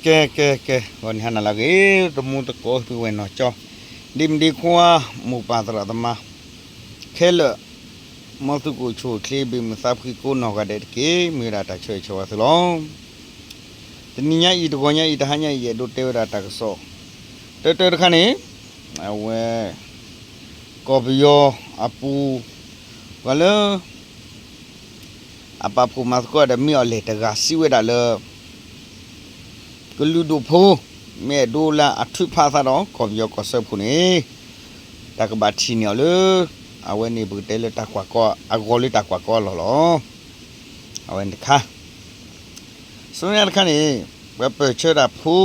ကဲ ကဲ ကဲ ဂီၤနံၤဟါနၤလၢအဂ့ၤ တမူတကိး ပုၢ်ဝဲၢ်နီၢ်ကၠီ ဒ့မုၣ်ဒ့ခွါ မိၢ်ပၢ်သရၣ်သမါ ခဲလၢာ် မ်သုကအိၣ်ဆူၣ်အိၣ်ချ့ ဘၣ်မုာ်သးဖှံကိးနီၢ်ဂၤဒဲးတက့ၢ်. မ့ၢ်ဝဲဒၣ်တၢ်ဆၢဂ့ၤဆၢဝါသုလီၤ. တနံၤညါအံၤ တဂီၤညါအံၤ တဟါညါအံၤ ယအဲၣ်ဒိးတဲဝဲဒၣ်တၢ်ကစီၣ် တၢတၢတခါန့ၣ် အဝဲ ကီၢ်ပယီၤအပူၤ ပှၤလၢ အပာ်ဖှိၣ်မၤသကိးဒီးမ့ၢ်အီၤလဲၣ်တဂၤစံးဝဲဒၣ်လၢ ကလုာ်ဒူၣ်ဖိ မ့ၢ်အဲၣ်ဒိးလၢအထုးဖးအသးဒီး ကီၢ်ပယီၤကီၢ်စၢဖှိၣ်န့ၣ် တၢ်ကဘၣ်ထံၣ်န့ၢ်အီၤလၢ အဝဲန့ၣ်ပကတဲလၢတၢ်ကွၢ်ကီ အဂီၢ်လၢတၢ်ကွၢ်ကီအလီၢ်လီၤ. အဝဲန့ၣ်တခါ ဆူညါတခါန့ၣ် ပှၤပၢၢ်ဆၢတၢ်ဖိ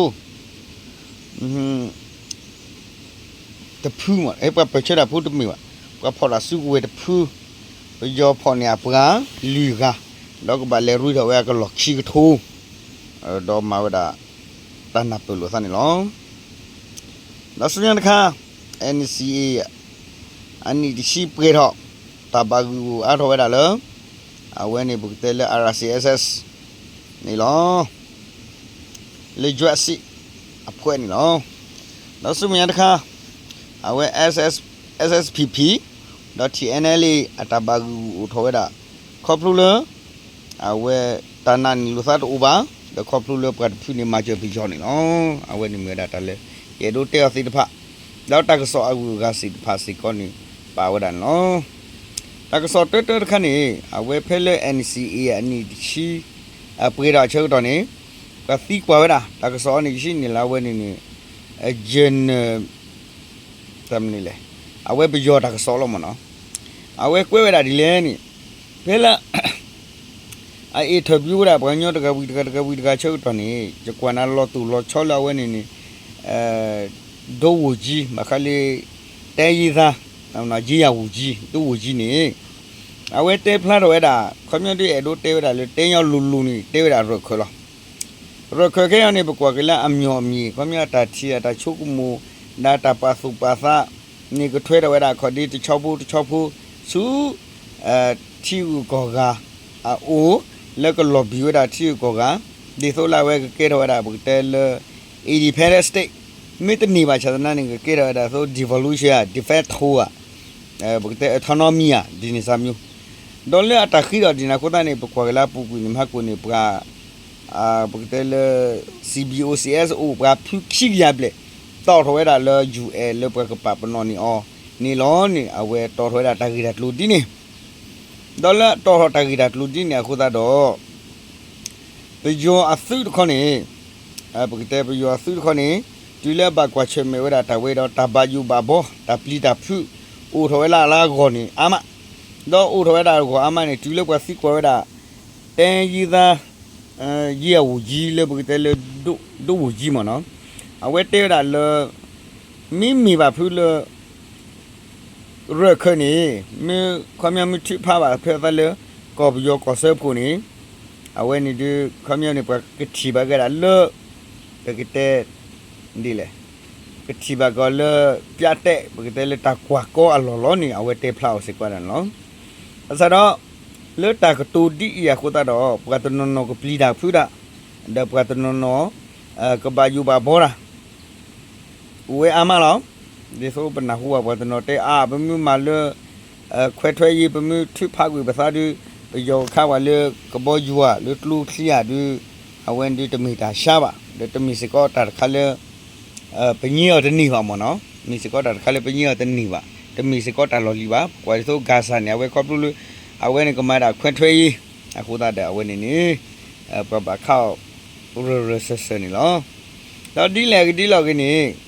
တဖုမ့ၢ် ပှၤပၢၢ်ဆၢတၢ်ဖိတမ့ၢ်ဘၣ် ပှၤဖီၣ်တၢ်စုကဝဲၤတဖု ပယီၤဖီၣ်န့ၢ်အပှၤလွံၢ်ဂၤ ဒီးကဘၣ်လဲၤရ့ထီၣ်ဝဲအကလီၢ်ခံကထိ ဒီးမၤဝဲဒၣ် တၢ်နၢ်ပၢၢ်လိာ်သးန့ၣ်လီၤ. ဒီးဆူညါတခါ NCA အနံၣ်တဆံပှဲၤထီၣ် တၢ်ဘၣ်ဂုာ်အါထီၣ်ဝဲဒၣ်လၢ အဝဲန့ၣ်ပကတဲလၢ RCSS န့ၣ်လီၤ. လၢ ယွဲးစံး အဖှဲးန့ၣ်လီၤ. ဒီးဆူမဲာ်ညါတခါ အဝဲ SS SSPP ဒီး TNLA အတၢ်ဘၣ်ဂုာ်အိၣ်ထီၣ်ဝဲဒၣ် ခီဖျိလၢ အဝဲတၢ်နာ်န့ၢ်လိာ်သးတအိၣ်ဘၣ် ဒီးခီဖျိလၢပှၤတဖုန့ၣ် မၤစၢၤပယီၤန့ၣ်လီၤ. အဝဲန့ၣ်မ့ၢ်ဝဲဒၣ်တၢ်လၢ ယအဲၣ်ဒိးတဲအီၤသ့ၣ်တဖၣ် ဒီးတၢ်ကစီၣ်အဂုၤအဂၤသ့ၣ်တဖၣ်စ့ၢ်ကီးန့ၣ် ပာ်ဝဲဒၣ်န့ၣ်လီၤ. တၢ်ကစီၣ်တၢတၢတခါန့ၣ် အဝဲဖဲလၢ NCA အနံၣ်တဆံ အပှဲၤဒီးအဆၢကတီၢ်န့ၣ် ပှၤသံကွၢ်ဝဲဒၣ် တၢ်ကစီၣ်အီၤန့ၣ် ယစံးန့ၣ်လၢအဝဲန့ၣ်န့ၣ် အ general တၢ်မနုၤလဲၣ် အဝဲပယီၤတၢ်ကစီၣ်လီၤမ့ၢ်နီၤ. အဝဲကွဲးဝဲဒၣ်ဒ်လဲၣ်န့ၣ် ဖဲလၢ အ interview ဝဲဒၣ်ပှၤကညီတဂၤဝံၤတဂၤတဂၤဝံၤတဂၤဆၢကတီၢ်န့ၣ် ယကွၢ်နၤလီၤတိၢ်လီၤဆီလၢအဝဲန့ၣ်န့ၣ် ဒိဝိၣ်ကၠံ ဘၣ်ဃးလၢ တဲယံသါ ရေးရာဝန်ကြီး ဒိဝိၣ်ကၠံန့ၣ် အဝဲတဲဖျါထီၣ်ဝဲဒၣ် ခီပညီဒ်အဲၣ်ဒိးတဲဝဲဒၣ်လၢတဲညီလိၤလိၤန့ၣ် တဲဝဲဒၣ်ရၢၢ်ခၢၣ်လီၤ. ရၢၢ်ခၢၣ်ခဲအံၤန့ၣ် ပကွၢ်က့ၤလၢအမျီၢ်အမံၤ ခီပညီအတၢ်ထံၣ်အတၢ်ဆိကမိၣ် ဒီးတၢ်ပာ်သူၣ်ပာ်သးန့ၣ် ကထွဲထီၣ်ဝဲဒၣ်ခီၣ်ဒ့တဆီဖိတဆီဖိ ဆူ ထံဂုၤကီၢ်ဂၤအအိၣ် လၢကလီၤဘံၣ်ဝဲဒၣ်ထံဂုၤကီၢ်ဂၤ ဒ်သိးလၢအဝဲကကဲထီၣ်ဝဲဒၣ် ပကတဲလၢ independent state မ့ၢ်တန့ၢ်ဘၣ်ဆၣ်သနာ်န့ၣ် ကကဲထီၣ်ဝဲဒၣ်သိး devolution ဧါ de facto ဧါ ပကတဲ autonomy ဧါ ဒ်န့ၣ်စၢ်မံၤ ဒီးလၢအတၢ်ဃ့ထီၣ်ဒ်န့ၣ်အဃိသတးန့ၣ် ပကွၢ်က့ၤလၢအပူၤကွံာ်န့ၣ် မဟါကိၣ်န့ၣ် ပှၤ ပကတဲလၢ CBOCSO ပှၤဖုခံကယၤဘျဲၣ် တီၣ်ထီၣ်ဝဲဒၣ်လၢ ယူၣ်အဲၣ် လၢပှၤကပာ်ပနီၣ်န့ၢ်အီၤန့ၣ်လီၤန့ၣ် အဝဲတီၣ်ထီၣ်ဝဲဒၣ်တၢ်ဂ့ၢ်တၢ်ကျိၤဒ်န့ၣ် ဒီးလၢအတီၣ်ထီၣ်တၢ်ဂ့ၢ်တၢ်ကျိၤဒ်န့ၣ်အဃိသတးဒီး ပယီၤအသုးတခီန့ၣ် ပကတဲပယီၤအသုးတခီန့ၣ် တုၤလၢအဘၣ်ကွၢ်ဆၢၣ်မဲာ်ဝဲဒၣ်တၢ်ဝဲဒီးတၢ်ဘၣ်ယိၣ်ဘၣ်ဘီ တၢ်ပျံၤတၢ်ဖုး အိၣ်ထီၣ်ဝဲလၢအလၢအဂီၢ်န့ၣ် အါမး ဒီးအိၣ်ထီၣ်ဝဲဒၣ်အဂီၢ်အါမးန့ၣ် တုၤလၢပှၤသံကွၢ်ဝဲဒၣ် တဲယံသါ ယံအဝိၣ်ကၠံ လၢပကတဲလၢ ဒိဝိၣ်ကၠံမ့ၢ်နီၤ အဝဲတဲဝဲဒၣ်လၢ မ့မ့ၢ်ဘၣ်ဖုလၢ ရၢၢ်ခၢၣ်န့ၣ် မ့ၢ်ခီပညီမ့ၢ်ထုးဖးဘၣ်ဖဲအသးလၢ ကီၢ်ပယီၤကီၢ်စၢဖှိၣ်န့ၣ် အဝဲန့ၣ်ဒုး ခီပညီန့ၣ် ပှၤကထံၣ်ဘၣ်ကဲဒၣ်လၢ ပကတဲ ဒ်လဲၣ် ကထံၣ်ဘၣ်ကီးလၢ ပျးတဲး ပကတဲလၢတၢ်ကွၢ်ကီအလီၢ်လီၤန့ၣ် အဝဲတဲဖျါအီၤစ့ၢ်ကီးဒၣ်န့ၣ်လီၤ. ဘၣ်ဆၣ်ဒီး လၢတၢ်ကတိၤဒ်အံၤအဃိသတးဒီး ပှၤတနီၤနီၤကပျံၤတၢ်ဖုးတၢ် ဒီးပှၤတနီၤနီၤ ကဘၣ်ယိၣ်ဘၣ်ဘီတၢ် အိၣ်ဝဲအါမးလီၤ. ဒ်သိးပနၢ်ဟူဘၣ်ပှၤတနီၤတဲအါ ပမ့ၢ်မၤလၢ ခွဲထွက်ရေး ပမ့ၢ်ထုးဖးကွံာ်ပသးဒုး ပယီၤကခါပှၤလၢကဘီယူၤဧါ လၢကျိချံဧါဒုး အဝဲန့ၣ်ဒုးတမ့ၢ်တၢ်ဆါဘၣ် ဒီးတမ့ၢ်စ့ၢ်ကီးတၢ်တခါလၢ ပညဲအီၤတန့ၢ်ဘၣ်မ့ၢ်နီၤ မ့ၢ်စ့ၢ်ကီးတၢ်တခါလၢပညဲအီၤတန့ၢ်ဘၣ် တမ့ၢ်စ့ၢ်ကီးတၢ်လီၢ်လံၤဘၣ် ပကွၢ်ဒ်သိး Gaza န့ၣ် အဝဲခီဖျိလၢ အဝဲန့ၣ်ကမၤဒၣ် ခွဲထွက်ရေး အဃိသတးဒီးအဝဲန့ၣ်န့ၣ် ပှၤဘၣ်ခးအီၤ ရၢၢ်ရၢၢ်စၢၢ်စၢၢ်န့ၣ်လီၤ. ဒီးဒ်လဲၣ်ဂ့ၤဒ်လဲၣ်ဂ့ၤန့ၣ်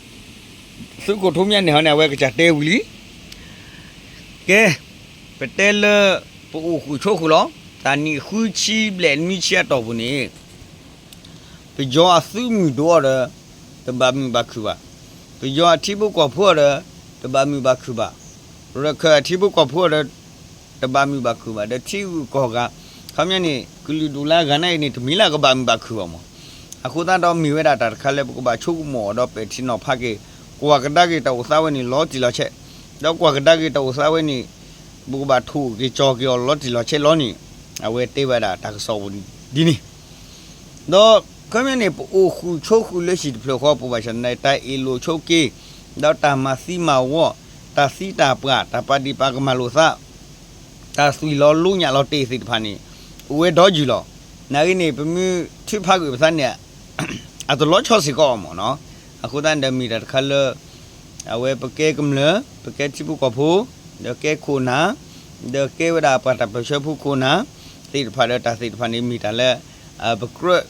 သုးခိၣ်ထူမၠါန့ၣ်ဟီန့ၣ် အဝဲကစၢ်တဲဝံၤလံ ကဲ ပတဲလၢ ပအိၣ်ဃုာ်ဆိးဃုာ်လီၤ. တၢ်နံၣ်ဃုဆံဘျဲၣ်နွံဆံအတီၢ်ပူၤန့ၣ် ပယီၤအသုးမုၢ်ဒိၣ်အီၤဒီး တဘၣ်မုာ်ဘၣ်ခုၣ်ဘၣ်. ပယီၤအထံဖိကီၢ်ဖိအီၤဒီး တဘၣ်မုာ်ဘၣ်ခုၣ်ဘၣ်. ရၢၢ်ခၢၣ်အထံဖိကီၢ်ဖိအီၤဒီး တဘၣ်မုာ်ဘၣ်ခုၣ်ဘၣ် ဒီးထံဂုၤကီၢ်ဂၤ ခီပညီန့ၣ် ကလုာ်ဒူၣ်လၢအဂၤနာ်အံၤန့ၣ် တမ့ၢ်လၢအကဘၣ်မုာ်ဘၣ်ခုၣ်ဘၣ်မး. အဃိသတးဒီးမ့ၢ်ဝဲဒၣ်တၢ်တခါလၢပကဘၣ်ဆိကမိၣ်အီၤဒီးပဲာ်ထံနီၤဖးက့ၤ ကွၢ်ကဒါက့ၤတၢ်အိၣ်သးဝဲန့ၣ်လီၤတံၢ်လီၤဆဲး, ဒီးကွၢ်ကဒါက့ၤတၢ်အိၣ်သးဝဲန့ၣ် ပကဘၣ်ထိၣ်က့ၤကၠီၤက့ၤအီၤလီၤတံၢ်လီၤဆဲးလီၤန့ၣ် အဝဲတဲဝဲဒၣ်တၢ်ကစီၣ်ပူၤဒ်န့ၣ် ဒီး ခီပညီန့ၣ် ပအိၣ်ဃုာ်ဆိးဃုာ်လၢဟံၣ်တဖျၢၣ်ဃီပူၤဘၣ်ဆၣ်သနာ်က့ တၢ်အ့ၣ်လိာ်ဆိးက့ ဒီးတၢ်မၤသံမၤဝီ တၢ်သံတၢ်ပှၢ် တၢ်ပာ်ဒံးပာ်ကမၣ်လိာ်သး တၢ်သွံၣ်လီၤလိညၣ်လီၤတ့ၢ်သ့ၣ်တဖၣ်န့ၣ် အိၣ်ဝဲဒီးယုၢ်လီၤ. နာ်ဂ့ၤန့ၣ် ပမ့ၢ်ထုးဖးကွံာ်ပသးန့ၣ် အတလီၤဆီစ့ၢ်ကီးအီၤမ့ၢ်နီၤ. အဃိသတးန့ၣ်ဒီးမ့ၢ်တၢ်တခါလၢ အဝဲပကဲကမျၢၢ် ပကဲထံဖိကီၢ်ဖိ ဒီးကဲခိၣ်နၢ် ဒီးကဲဝဲဒၣ်ပှၤတၢ်ပၢၢ်ဆၢဖိခိၣ်နၢ် သ့ၣ်တဖၣ်ဒီးတၢ်သ့ၣ်တဖၣ်န့ၣ် မ့ၢ်တၢ်လၢ ပကြၢး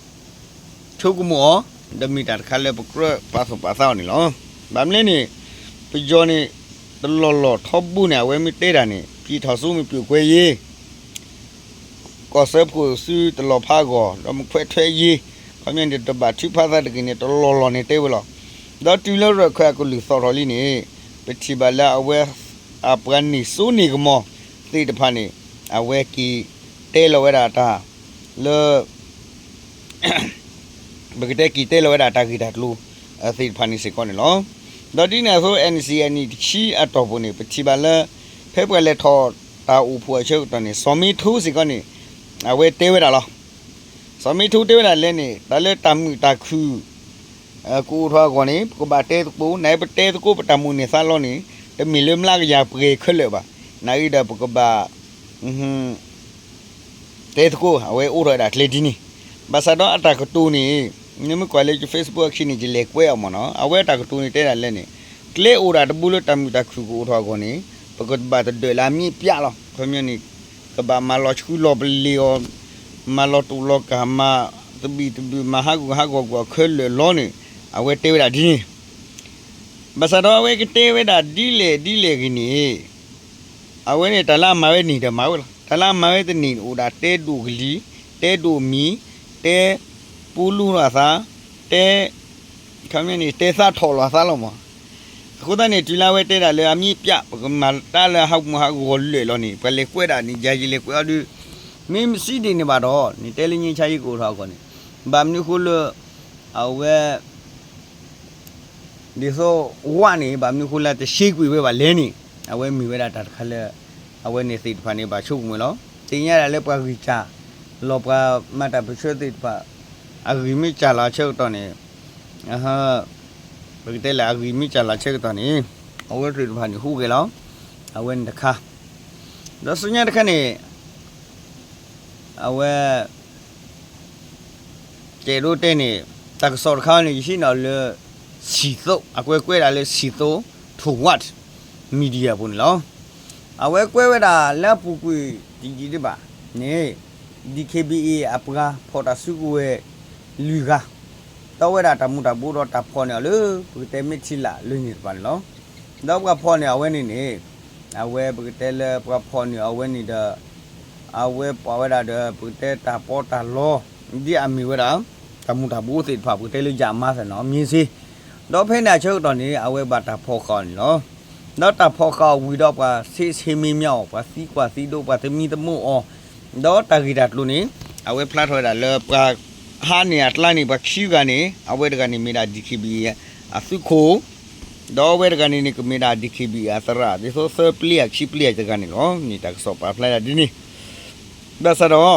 ဆိကမိၣ်အီၤ ဒီးမ့ၢ်တၢ်တခါလၢပကြၢးပာ်သူၣ်ပာ်သးအီၤန့ၣ်လီၤ. ဘၣ်မနုၤလဲၣ်န့ၣ် ပယီၤန့ၣ် တလီၢ်လီၢ်ထီဘိန့ၣ် အဝဲမ့ၢ်တဲတၢ်န့ၣ် ပြည်ထောင်စုမပျိုးကွဲရေး ကီၢ်စၢဖှိၣ်စုတလီၤဖးအဂီၢ် ဒီးမခွဲးထွဲရေး ခီပညီန့ၣ် တဘၣ်ထုးဖးသးတဂ့ၤန့ၣ် တလီၢ်လီၢ်န့ၣ်တဲဝဲလီၤ. ဒီးတုၤလၢရၢၢ်ခၢၣ်အကလုၢ်သီၣ်ထီၣ်လံန့ၣ် ပထံၣ်ဘၣ်လၢအဝဲ အပှၤန့ၢ်စိန့ၢ်ကမီၤသ့ၣ်တဖၣ်န့ၣ် အဝဲက့ၤတဲလီၤဝဲဒၣ်တၢ်လၢ ပကတဲက့ၤတဲလီၤဝဲဒၣ်တၢ်ဂ့ၢ်တၢ်ကျိၤသ့ၣ်တဖၣ်န့ၣ်စ့ၢ်ကီးန့ၣ်လီၤ. ဒီးဒ်န့ၣ်အသိး NCA အနံၣ်တဆံအတီၢ်ပူၤန့ၣ် ပထံၣ်ဘၣ်လၢ ဖဲပှၤလဲၤထီၣ်တၢ်အိၣ်ဖှိၣ်အဆၢကတီၢ်န့ၣ် စီၤမ့ထိစ့ၢ်ကီးန့ၣ် အဝဲတဲဝဲဒၣ်လီၤ. စီၤမ့ထိတဲဝဲဒၣ်လဲၣ်န့ၣ် တၢ်လၢတၢ်မုာ်တၢ်ခုၣ် ကအိၣ်ထီၣ်အဂီၢ်န့ၣ် ပကဘၣ်တဲသကိး နာ်ပတဲသကိးပတၢ်မိၣ်န့ၢ်သးလီန့ၣ် တမ့ၢ်လၢမျးကယၤပှဲၤခဲလၢာ်ဘၣ်. နာ်ဂ့ၤဒီးပကဘၣ် တဲသကိး အဝဲအိးထီၣ်ဝဲဒၣ်ကျဲဒ်န့ၣ် ဘၣ်ဆၣ်ဒီးအတၢ်ကတိၤန့ၣ် နမ့ၢ်ကွၢ်လၢယ Facebook အခံန့ၣ် ယလဲၤကွဲးအီၤမ့ၢ်နီၤ အဝဲအတၢ်ကတိၤန့ၣ်တဲဒၣ်လဲၣ်န့ၣ် ကျဲအိၣ်ဒၣ်တဘိလၢတၢ်မုာ်တၢ်ခုၣ်ကအိၣ်ထီၣ်အဂီၢ်န့ၣ် ပကဘၣ်တဒၢးလၢအမြစ်ပြတ်လီၤ. ခီပညီန့ၣ် ကဘၣ်မၤလီၤဆှုလီၤပလ့ၤအီၤ မၤလီၤတူာ်လီၤကာ် မၤသဘံၣ်သဘုၣ် မၤဟးဂူာ်ဟးဂီၤကွံာ်အီၤခဲလၢာ်လီၤန့ၣ် အဝဲတဲဝဲဒၣ်ဒ်န့ၣ် ဘၣ်ဆၣ်ဒီးအဝဲကတဲဝဲဒၣ်ဒ်လဲၣ်ဒ်လဲၣ်ဂ့ၤန့ၣ် အဝဲန့ၣ်တၢ်လၢအမၤဝဲန့ၣ်ဒီးမၤဝဲလီၤ. တၢ်လၢအမၤဝဲတန့ၢ်န့ၣ် အိၣ်ဒၣ်တဲဒိၣ်ကလံၤ တဲဒိၣ်မံၤ တဲပူလူထီၣ်အသး တဲ ခီပညီန့ၣ် တဲသးထီၣ်လီၤအသးလီၤမး. အဃိသတးန့ၣ် တုၤလၢအဝဲတဲဒၣ်လၢအမြစ်ပြတ် ပကမၤတၢ်လၢအဟးဂူာ်ဟးဂီၤလၢာ်လီၤန့ၣ် ပှၤလဲၤကွဲးဒၣ်န့ၣ် ယၤယလဲၤကွဲးအီၤဒုး မ့ၢ်စံးဒ်န့ၣ်ဘၣ်ဒီး နတဲလၢ ငြိမ်းချမ်းရေး ကအိၣ်ထီၣ်အဂီၢ်န့ၣ် ဘၣ်မနုၤဃိလၢ အဝဲ ဒ်သိးဝဲန့ၣ် ဘၣ်မနုၤဃိလၢတရှဲကွံာ်ဝဲဘၣ်လဲၣ်န့ၣ် အဝဲမ့ၢ်ဝဲဒၣ်တၢ်တခါလၢ အဝဲန့ၣ်သ့ၣ်တဖၣ်န့ၣ် ဘၣ်ဆိကမိၣ်ဝဲလီၤ. သ့ၣ်ညါဒၣ်လၢပှၤဂံၢ်စၢ်လီၤ ပှၤမၤတၢ်ပၢၢ်ဆၢသ့ၣ်တဖၣ် အဂံၢ်မ့ၢ်စၢ်လီၤအဆၢကတီၢ်န့ၣ် ပကတဲလၢအဂံၢ်မ့ၢ်စၢ်လီၤအဆၢကတီၢ်န့ၣ် အဝဲသ့ၣ်တဖၣ်န့ၣ် ဟူးဂဲၤလီၤ. အဝဲန့ၣ်တခါ ဒီးဆူညါတခါန့ၣ် အဝဲ ကဲဒိးတဲန့ၣ် တၢ်ကစီၣ်တခါန့ၣ် ယဟံးန့ၢ်လၢ စံၣ်သိ အကွဲးကွဲးဒၣ်လၢ စံၣ်သိ Toward Media အပူၤန့ၣ်လီၤ. အဝဲကွဲးဝဲဒၣ်လၢအပူၤကွံာ်တယံာ်ဒံးဘၣ်န့ၣ် DKBA အပှၤဖီၣ်တၢ်စုကဝဲၤလွံၢ်ဂၤ တီဝဲဒၣ်တၢ်မူၤတၢ်ဘှီးဒီးတၢ်ဖီၣ်န့ၢ်အီၤလၢ ပကတဲမ့ၢ်ထံလာ်လၢန့ၣ်တဖၣ်န့ၣ်လီၤ. ဒီးပှၤဖီၣ်န့ၢ်အဝဲန့ၣ်န့ၣ် အဝဲပကတဲလၢပှၤဖီၣ်န့ၢ်အဝဲန့ၣ်ဒီး အဝဲပာ်ဝဲဒၣ်ဒီး ပကတဲတၢ်ပီးတၢ်လီ ဒ်အမ့ၢ်ဝဲဒၣ် တၢ်မူၤတၢ်ဘှီးသ့ၣ်တဖၣ် ပကတဲလၢ ယမါသနီၤ မ့ၢ်စ့ ဒီးဖဲန့ၣ်အဆၢကတီၢ်န့ၣ် အဝဲဘၣ်တၢ်ဖီၣ်ဃာ်အီၤန့ၣ်လီၤ. ဒီးတၢ်ဖီၣ်ဃာ်အီၤဝံၤဒီးပှၤဆ့ဆ့မ့မ့ၢ်အီၤ ပှၤသံကွၢ်သံဒိး ပှၤသမံသမိးအီၤ ဒီးတၢ်ဂ့ၢ်တၢ်ကျိၤန့ၣ် အဝဲဖျါထီၣ်ဝဲဒၣ်လၢပှၤ ဟးန့ၢ်အကျါန့ၣ် ပှၤခံဂၤန့ၣ် အဝဲတဂၤန့ၣ်မ့ၢ်ဒၣ် DKBA အသုးခိၣ် ဒီးအဝဲတဂၤန့ၣ်န့ၣ် ကမ့ၢ်ဒၣ် DKBA အသရၣ် ဒ်သိးသၢပျ့ၤအခံပျ့ၤတဂၤန့ၣ်လီၤ. န့ၣ်တၢ်ကစီၣ်ပာ်ဖျါဒၣ်ဒ်န့ၣ် ဘၣ်ဆၣ်ဒီး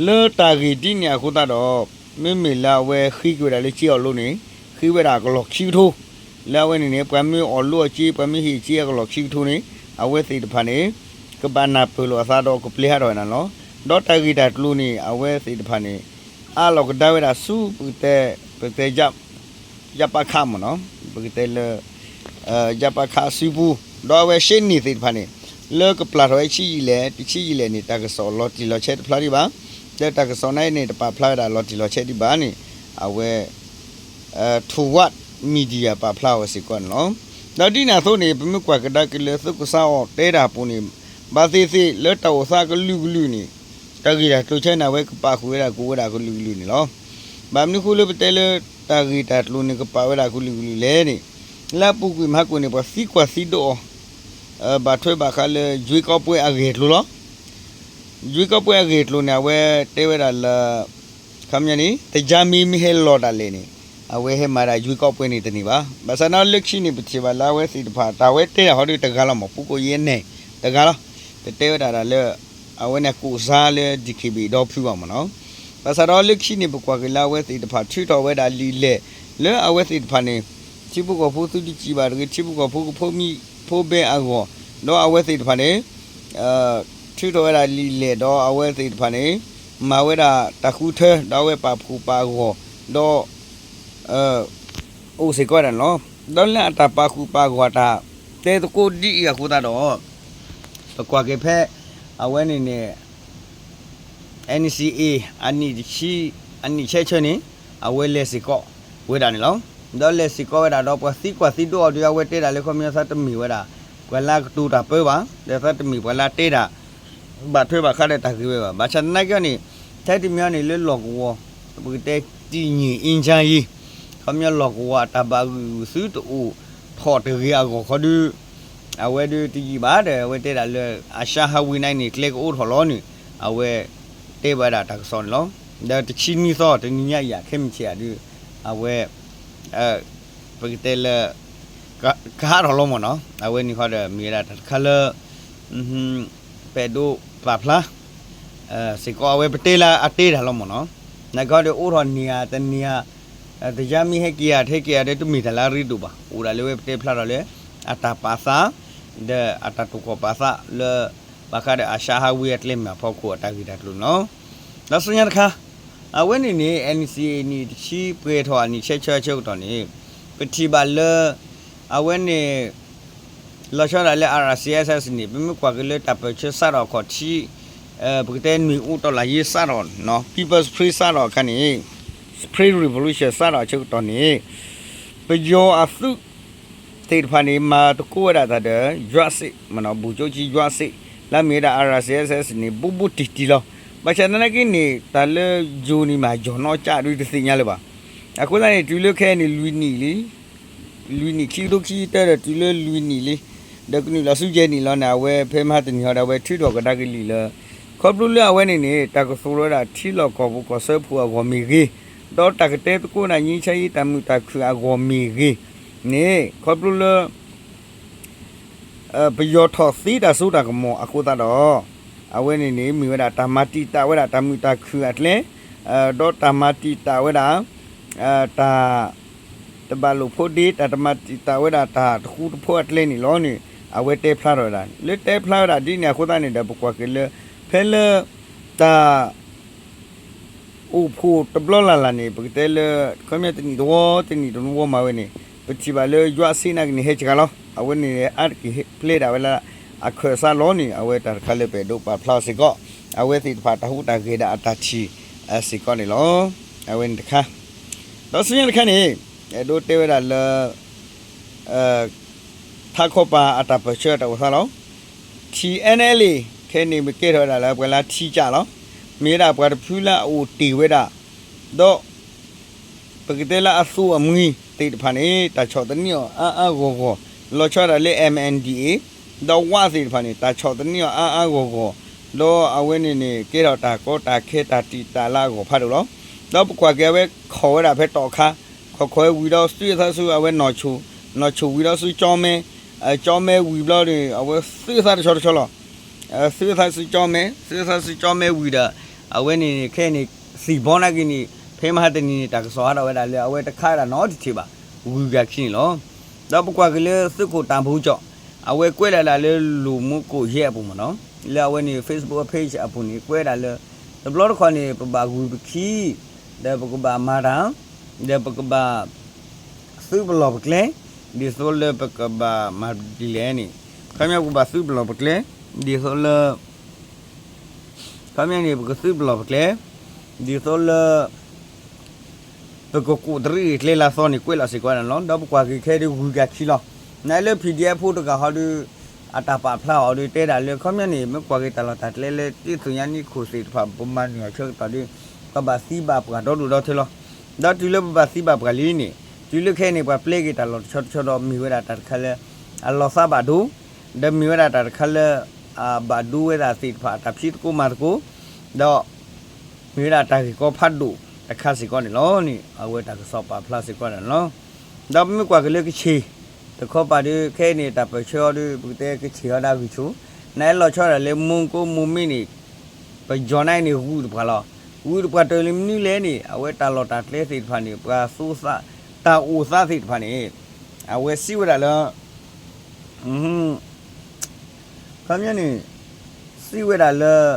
လၢတၢ်ဂ့ၢ်ဒ်န့ၣ်အဃိသတးဒီး မ့မ့ၢ်လၢအဝဲဃ့က့ၤဝဲဒၣ်လၢစ့အီၤလိၤန့ၣ် ဃ့ဝဲဒၣ်အကလီၢ်ခံကထိ လၢအဝဲန့ၣ်န့ၣ် ပှၤမ့ၢ်အီၣ်လိအစ့ ပှၤမ့ၢ်ဟ့ၣ်စ့အကလီၢ်ခံကထိန့ၣ် အဝဲသ့ၣ်တဖၣ်န့ၣ် ကဘၣ်နၢ်ပၢၢ်လိာ်အသးဒီးကပျဲၤဟးထီၣ်ဝဲဒၣ်န့ၣ်လီၤ. ဒီးတၢ်ဂ့ၢ်တၢ်ကျိၤန့ၣ် အဝဲသ့ၣ်တဖၣ်န့ၣ် အးလီၤကဒါဝဲဒၣ်ဆူ ပကတဲ ပကတဲ ယပခ မ့ၢ်နီၤ ပကတဲလၢ ယပခ အစုပူၤ ဒီးအဝဲရှဲန့ၣ်သ့ၣ်တဖၣ်န့ၣ် လၢကပျၢ်ထီၣ်ဝဲဆံးယံာ်လဲၣ် တဆံးယံာ်လဲၣ်န့ၣ် တၢ်ကစီၣ်လီၤတံၢ်လီၤဆဲးတဖျါဒံးဘၣ်. လၢတၢ်ကစီၣ်န့ၣ်န့ၣ် တပာ်ဖျါဝဲဒၣ်လီၤတံၢ်လီၤဆဲးဒံးဘၣ်န့ၣ် အဝဲ Toward Media ပာ်ဖျါဝဲစ့ၢ်ကီးန့ၣ်လီၤ. ဒီးဒ်န့ၣ်အသိးန့ၣ် ပမ့ၢ်ကွၢ်ကဒါက့ၤလၢသုးကစၢ်အီၤတဲတၢ်အပူၤန့ၣ် ဘၣ်သ့ၣ်သ့ၣ်လၢတၢ်အိၣ်သးကလုာ်ကလုာ်န့ၣ် တၢ်ဂ့ၢ်တၢ်ကျိၤဆဲန့ၣ် အဝဲကပာ်ဃုာ်ဝဲဒၣ်ကအိၣ်ဝဲဒၣ်ကလုာ်ကလုာ်န့ၣ်လီၤ. ဘၣ်မနုၤဃိလၢပတဲလၢတၢ်ဂ့ၢ်တၢ်ကျိၤန့ၣ် ကပာ်ဝဲဒၣ်ကလုာ်ကလုာ်လဲၣ်န့ၣ် လၢအပူၤကွံာ်မဟါကိၣ်န့ၣ် ပှၤသံကွၢ်သံဒိးအီၤ ဘၣ်ထွဲဘၣ်ဃးလၢ ရွေးကောက်ပွဲ အဂ့ၢ်အကျိၤလီၤ. ရွေးကောက်ပွဲ အဂ့ၢ်အကျိၤန့ၣ် အဝဲတဲဝဲဒၣ်လၢ ခီပညီန့ၣ် တကြားမင်း မ့ၢ်ဟဲလီၤဒၣ်လဲာ်န့ၣ် အဝဲဟဲမၤဒၣ် ရွေးကောက်ပွဲ န့ၣ်တန့ၢ်ဘၣ်. ဘၣ်ဆၣ်ဒီးလၢခံန့ၣ် ပထံၣ်ဘၣ်လၢအဝဲသ့ၣ်တဖၣ် တၢ်ဝဲတဲတၢ်ဟီဒုးတဂၤလီၤမး ပူၤကိးယဲၢ်န့ၣ် တဂၤလီၤ. တတဲဝဲဒၣ်ဒၣ်လၢ အဝဲန့ၣ်ကိးဆါလၢ DKBA ဒီဖုဘၣ်မ့ၢ်နီၤ. ဘၣ်ဆၣ်ဒီးလၢခံန့ၣ် ပကွၢ်က့ၤလၢအဝဲသ့ၣ်တဖၣ်ထုးထီၣ်ဝဲဒၣ်လံာ်လဲၢ် လၢအဝဲသ့ၣ်တဖၣ်န့ၣ် ထံဖိကီၢ်ဖိသုတစံးဘၣ်တဂ့ၤ ထံဖိကီၢ်ဖိကဖိမံဖိဘဲအဂီၢ်, ဒီးအဝဲသ့ၣ်တဖၣ်န့ၣ် ထုးထီၣ်ဝဲဒၣ်လံာ်လဲၢ် ဒီးအဝဲသ့ၣ်တဖၣ်န့ၣ် မၤဝဲဒၣ်တၢ်ဃုထၢ ဒီးအဝဲပာ်ဖှိၣ်ပာ်ဂီၢ် ဒီး အိၣ်စ့ၢ်ကီးဝဲဒၣ်န့ၣ်လီၤ. ဒီးလၢအတၢ်ပာ်ဃုာ်ပာ်ဂီၢ်တၢ်တဲသကိးဒ်အံၤအဃိသတးဒီး ပကွၢ်က့ၤဖဲ အဝဲန့ၣ်န့ၣ် NCA အနံၣ်တဆံ အနံၣ်ဆဲဆၢန့ၣ် အဝဲလဲၤစ့ၢ်ကီးဝဲဒၣ်န့ၣ်လီၤ. ဒီးလဲၤစ့ၢ်ကီးဝဲဒၣ်ဒီး ပှၤသံကွၢ်သံဒိးအီၤဒီး အဝဲတဲဒၣ်လၢ ခီပညီသးတမ့ၢ်ဝဲဒၣ် ပှၤလၢအကတိၤတၢ်ပၢဘၣ်, ဒီးသးတမ့ၢ်ပှၤလၢအတဲတၢ် ဘၣ်ထွဲဘၣ်ဃးဒီးတၢ်ဂ့ၢ်ဝဲဘၣ်. ဘၣ်ဆၣ်သနာ်က့န့ၣ် ထဲတမံၤန့ၣ်လၢလီၢ်ကဝီၤ ပကတဲတံာ်ညံၣ်အ့ၣ်ကၠါယံၤ ခီပညီလီၢ်ကဝီၤအတၢ်ဘၣ်ဂုာ်သုတအိၣ်ထီၣ်တဂ့ၤအဂီၢ်ခီဒု အဝဲဒုးတယံာ်ဘၣ်ဒီး အဝဲတဲဒၣ်လၢ အၡါဟးဝ့ၤနါအံၤန့ၣ် ကျဲကအိးထီၣ်လီၤန့ၣ် အဝဲ တဲဘၣ်ဝဲဒၣ်တၢ်ကစီၣ်န့ၣ်လီၤ. ဒီးတဆံနွံသီ တနံၤညါအံၤ ခဲမုၢ်ဆ့ၣ်အံၤဒုး အဝဲ ပကတဲလၢ ကဟးထီၣ်လီၤမ့ၢ်နီၤ. အဝဲန့ၣ်ဃီဒီး မ့ၢ်ဝဲဒၣ်တၢ်တခါလၢ ပအဲၣ်ဒိးပာ်ဖျါ စ့ၢ်ကီး အဝဲပတဲလၢအတဲတၢ်လီၤမ့ၢ်နီၤ. နာ်က့ဒီး အိးထီၣ်န့ၢ်ဧါတန့ၢ်ဧါ တယါမ့ၢ်ဟဲက့ၤဧါ တဟဲက့ၤဧါဒီး တမ့ၢ်တၢ်လၢအရ့ဒိၣ်ဘၣ်. အိၣ်ဒၣ်လၢဝဲပတဲဖျါထီၣ်လၢ အတၢ်ပာ်သး ဒီးအတၢ်တိာ်ခီၣ်ပာ်သးလၢ ဘၣ်ဃးဒီးအၡါဟးဝ့ၤအကျဲမ့ၢ်အဖီခိၣ်အတၢ်ဂ့ၢ်တၢ်ကျိၤန့ၣ်လီၤ. ဒီးဆူညါတခါ အဝဲန့ၣ်န့ၣ် NCA နံၣ်တဆံပှဲၤထီၣ်အနံၣ်ဆဲဆၢဆၢကတီၢ်န့ၣ် ပထံၣ်ဘၣ်လၢ အဝဲန့ၣ် လီၤဆီဒၣ်လၢ RCSS န့ၣ် ပမ့ၢ်ကွၢ်က့ၤလၢတၢ်ပၢၢ်ဆၢစးထီၣ်အခီၣ်ထံး ပကတဲနွေဦးတော်လှန်ရေးစးထီၣ် People's Spring စးထီၣ်အခါန့ၣ် Spring Revolution စးထီၣ်အဆၢကတီၢ်န့ၣ် ပယီၤအသုးသ့ၣ်တဖၣ်န့ၣ် မၤသကိးဝဲဒၣ်တၢ်ဒီး ယွၤစ့ၣ် ဗိုလ်ချုပ်ကြီးယွၤစ့ၣ် လၢအမ့ၢ်ဝဲဒၣ် RCSS န့ၣ် ဘူးဘူးတံၢ်တံၢ်လီၤ. ဘၣ်ဆၣ်သနာ်က့န့ၣ် တၢ်လၢယိၤန့ၣ်မး ယီၢ်နီၣ်ကၠးဒုးတသ့ၣ်ညါလၢၤဘၣ်. အဃိသတးန့ၣ် တုၤလၢခဲအံၤန့ၣ် လွံၢ်နံၣ်လံ လွံၢ်နံၣ်ခံကထိခံဆံတၢဒီးတုၤလၢလွံၢ်နံၣ်လံ ဒီးကနုာ်လီၤဆူယဲၢ်နံၣ်လီၤန့ၣ် အဝဲဖဲမဟါတနံၤဟီဒီး အဝဲထုးထီၣ်ကဒါက့ၤလံာ်လၢ ခီဖျိလၢအဝဲန့ၣ်န့ၣ် တၢ်ကသိၣ်လိဝဲဒၣ်ထံလီၢ်ကီၢ်ပူၤကီၢ်စၢဖှိၣ်အဂီၢ်မ့ၢ်ဂ့ၤ, ဒီးတၢ်ကတဲသကိးဒၣ် ငြိမ်းချမ်းရေးတၢ်မုာ်တၢ်ခုၣ်အဂီၢ်မ့ၢ်ဂ့ၤန့ၣ် ခီဖျိလၢ ပယီၤထီၣ်သ့တၢ်စိတၢ်ကမီၤအဃိသတးဒီး အဝဲန့ၣ်န့ၣ် မ့ၢ်ဝဲဒၣ်တၢ်မၤတံာ်တာ်ဝဲဒၣ်တၢ်မုာ်တၢ်ခုၣ်အကျဲ, ဒီးတၢ်မၤတံာ်တာ်ဝဲဒၣ် တၢ်တဘၣ်လိာ်ဖိးဒ့ တၢ်တမၤတံာ်တာ်ဝဲဒၣ်တၢ်တဃူတဖိးအကျဲန့ၣ်လီၤန့ၣ် အဝဲတဲဖျါထီၣ်ဝဲဒၣ် လၢတဲဖျါဝဲဒၣ်ဒ်န့ၣ်အဃိသတးန့ၣ်ဒီး ပကွၢ်က့ၤလၢ ဖဲလၢ တၢ် အိၣ်ဖှိၣ်တဘျီလၢ်လၢ်န့ၣ် ပကတဲလၢ ခီပညီတနံၣ်တဝီ တနံၣ်တဝီမၤဝဲန့ၣ် ပထံၣ်ဘၣ်လၢယွၤစ့ၣ်နာ်က့န့ၣ် ဟဲစှၤလီၤ. အဝဲန့ၣ်အါတက့ၢ်ပျဲဒၣ်ဝဲလၢ အခၢၣ်စးလီၤန့ၣ် အဝဲတၢ်တခါလၢပအဲၣ်ဒိးပာ်ဖျါအီၤစ့ၢ်ကီး အဝဲသ့ၣ်တဖၣ်တၢ်ဟူးတၢ်ဂဲၤဒၣ်အတၢ်ထံၣ်စ့ၢ်ကီးန့ၣ်လီၤ. အဝဲန့ၣ်တခါ ဒီးဆူညါတခါန့ၣ် အဲၣ်ဒိးတဲဝဲဒၣ်လၢ ထးခီပၤအတၢ်ပၢၢ်ဆၢအတၢ်အိၣ်သးလီၤ. TNLA ခဲအံၤန့ၣ် မ့ၢ်ကဲထီၣ်ဝဲဒၣ်လၢပှၤလၢထံကၠးလီၤ. မ့ၢ်ဝဲဒၣ်ပှၤတဖုလၢအအိၣ်တ့ၢ်ဝဲဒၣ် ဒီး ပကတဲလၢအသိအမှံသ့ၣ်တဖၣ်န့ၣ် တၢ်ဆီၣ်သနံးအီၤအါအါဂီၢ်ဂီၢ် လီၤဆီဒၣ်လၢ MNDAA ဒီးဝးသ့ၣ်တဖၣ်န့ၣ် တၢ်ဆီၣ်သနံးအီၤအါအါဂီၢ်ဂီၢ် ဒီးအဝဲန့ၣ်န့ၣ် ကဲထီၣ်တၢ်ကီတၢ်ခဲတၢ်တံာ်တာ်လၢအဂီၢ်ဖးဒိၣ်လီၤ. ဒီးပကွၢ်က့ၤအဝဲခီၣ်ဝဲဒၣ်ဖဲတီၣ်ခါ ခီၣ်ခီၣ်ဝဲဝံၤဒီးသုးအသးဆူအဝဲနီၢ်ဆိၣ်, နီၢ်ဆိၣ်ဝံၤဒီးဆူကၠီမဲ, ကၠီမဲဝံၤဘျီန့ၣ် အဝဲသုးအသးတဆီတဆီလီၤ. သုးအသးဆူကၠီမဲ, သုးအသးဆူကၠီမဲဝံၤဒီး အဝဲန့ၣ်န့ၣ် ခဲအံၤန့ၣ် သံၣ်ဘီနာ်က့န့ၣ် ဖဲမဟါတနံၤန့ၣ် တၢ်ကစီၣ်ဟးထီၣ်ဝဲဒၣ်လၢ အဝဲတခးဝဲဒၣ်နီတထံၣ်ဘၣ် ဂုၤဂၤခံန့ၣ်လီၤ. ဒီးပကွၢ်က့ၤလၢသုးခိၣ်တၢ်ဘိကၠီၣ် အဝဲကွဲးဒၣ်ဒၣ်လၢလူၤမူကိၣ်ယဲၢ်အပူၤမ့ၢ်နီၤ လၢအဝဲန့ၣ် Facebook page အပူၤန့ၣ် ကွဲးဒၣ်လၢ တဘျီတခီၣ်န့ၣ် ပဘၣ်ဂုၤပခံ ဒီးပကဘၣ်မၤတၢ် ဒီးပကဘၣ် သုးပလီၢ်ပကျဲ ဒ်သိးလၢပကဘၣ်မၤဒ်လဲၣ်န့ၣ် ခီပညီပကဘၣ်သုးပလီၢ်ပကျဲ ဒ်သိးလၢ ခီပညီန့ၣ် ပကသုးပလီၢ်ပကျဲ ဒ်သိးလၢ ပကကူးတရံးကျဲလၢအသီန့ၣ် ကွဲးလီၤစ့ၢ်ကီးန့ၣ်လီၤ. ဒီးပကွၢ်က့ၤခဲဒုးဂုၤကၤခံလီၤ. နလၢ PDF ဖိတဂၤဟီဒုး အတၢ်ပာ်ဖျါအီၤဒုး တဲဒၣ်လၢ ခီပညီန့ၣ် မ့ၢ်ကွၢ်က့ၤတၢ်လီၢ်တၢ်ကျဲလၢ တ့ၢ်သူၣ်ညါနံခိၣ်သ့ၣ်တဖၣ် ပမၤနုာ်အီၤဆၢကတီၢ်ဒုး ပဘၣ်သံဘၣ်ပှၢ်ဒီဒိၣ်ဒီထၢလီၤ. ဒီးတုၤလၢပဘၣ်သံဘၣ်ပှၢ်လံန့ၣ် တုၤလၢခဲအံၤန့ၣ် ပှၤပျဲက့ၤတၢ်လီၢ်တဆီတဆီဒီး မ့ၢ်ဝဲဒၣ်တၢ်တခါလၢ အလီၤသးဘၣ်ဒိ ဒီးမ့ၢ်ဝဲဒၣ်တၢ်တခါလၢ အဘၣ်ဒိဝဲဒၣ်သ့ၣ်တဖၣ် အတၢ်ဖံးသကိးမၤသကိး ဒီး မ့ၢ်ဝဲဒၣ်တၢ်ဂ့ၢ်ကီဖးဒိၣ်တခါစ့ၢ်ကီးန့ၣ်လီၤန့ၣ် အဝဲတၢ်ကစီၣ်ပာ်ဖျါစ့ၢ်ကီးန့ၣ်လီၤ. ဒီးပမ့ၢ်ကွၢ်က့ၤလၢကဆ့ၣ် တခီပၤဒုး ခဲအံၤန့ၣ် တၢ်ပၢၢ်ဆၢအီၤဒုး ပကတဲကဆ့ၣ်အီၤဒၣ်ဂံၢ်ဆူၣ် နအဲၣ်လီၤဆီဒၣ်လၢ မူကိမူမ့ၢ်န့ၣ် ပယီၤန့ၣ်ဂုာ်တပှၤလီၤ. ဝံၤဒီးပှၤတၢၢ်လံမနုၤလဲၣ်န့ၣ် အဝဲတၢ်လီၢ်တၢ်ကျဲသ့ၣ်တဖၣ်န့ၣ် ပှၤသူသး တၢ်အိၣ်သးသ့ၣ်တဖၣ်န့ၣ် အဝဲစံးဝဲဒၣ်လၢ ခီပညီန့ၣ် စံးဝဲဒၣ်လၢ